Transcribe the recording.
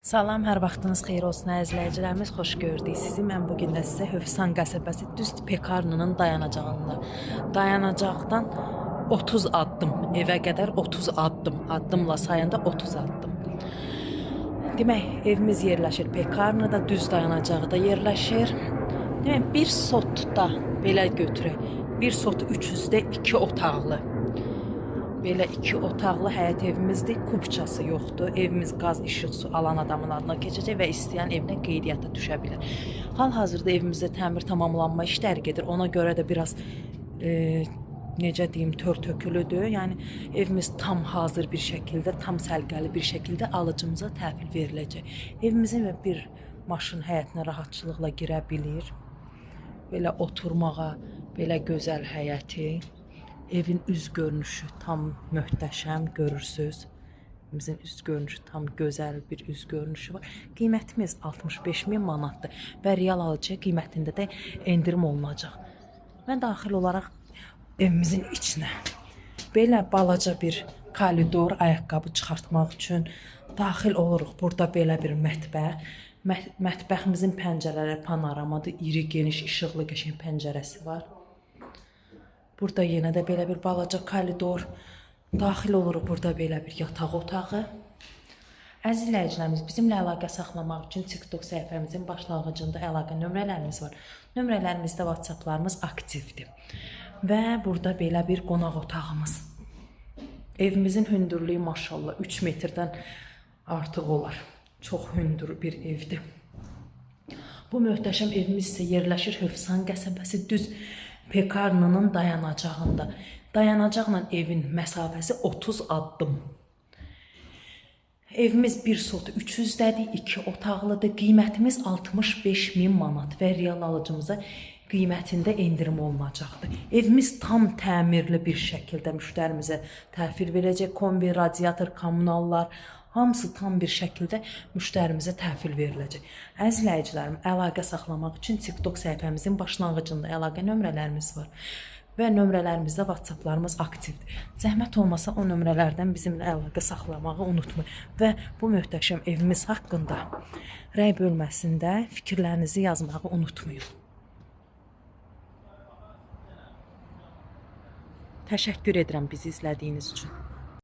Salam, hər vaxtınız xeyir olsun əziz izləyicilərimiz. Xoş gördük sizi. Mən bu gün də sizə Hövsan qəsəbəsi düz Pekarnının dayanacağında. Dayanacaqdan 30 addım, evə qədər 30 addım, addımla sayanda 30 addım. Demək, evimiz yerləşir Pekarnada, düz dayanacaqda yerləşir. Demək, bir sotda belə götürək. Bir sot 300-də 2 otaqlı. Belə iki otaqlı həyət evimizdir. Kupçası yoxdur. Evimiz qaz, işıq, su alan adamın adına keçəcək və istəyən evinə qeydiyyata düşə bilər. Hal-hazırda evimizdə təmir tamamlanma işləri gedir. Ona görə də biraz necə deyim, tör tökülüdür. Yəni evimiz tam hazır bir şəkildə, tam səliqəli bir şəkildə alıcımıza təhvil veriləcək. Evimizin bir maşın həyətinə rahatçılıqla girə bilir. Belə oturmağa, belə gözəl həyəti. Evin üz görünüşü tam möhtəşəm görürsüz. Evimizin üz görünüşü tam gözəl bir üz görünüşü var. Qiymətimiz 65 min manatdır və real alıcıya qiymətində də endirim olunacaq. Mən daxil olaraq evimizin içinə belə balaca bir koridor ayaqqabı çıxartmaq üçün daxil oluruq. Burada belə bir mətbəx. Mətbəximizin pəncərələri panoramadır. İri, geniş, işıqlı, qəşəng pəncərəsi var. Burada yenə də belə bir balaca koridor. Daxil oluruq burada belə bir yataq otağı. Əziz izləyicilərimiz, bizimlə əlaqə saxlamaq üçün TikTok səhifəmizin başlanğıcında əlaqə nömrələrimiz var. Nömrələrimizdə WhatsApp-larımız aktivdir. Və burada belə bir qonaq otağımız. Evimizin hündürlüyü maşallah 3 metrdən artıq olar. Çox hündür bir evdir. Bu möhtəşəm evimiz isə yerləşir Hövsan qəsəbəsi düz Pekarnının dayanacağında. Dayanacaqla evin məsafəsi 30 addım. Evimiz 1 sot 300-dədir, 2 otaqlıdır. Qiymətimiz 65 min manat və real alıcımıza qiymətində endirim olunacaqdır. Evimiz tam təmirli bir şəkildə müştərimizə təhvil verəcək. Kombi, radiator, kommunallar hamısı tam bir şəkildə müştərimizə təhvil veriləcək. Əziz izləyicilərim, əlaqə saxlamaq üçün TikTok səhifəmizin başlanğıcında əlaqə nömrələrimiz var və nömrələrimizdə WhatsApp-larımız aktivdir. Zəhmət olmasa o nömrələrdən bizimlə əlaqə saxlamağı unutmayın və bu möhtəşəm evimiz haqqında rəy bölməsində fikirlərinizi yazmağı unutmayın. Təşəkkür edirəm bizi izlədiyiniz üçün.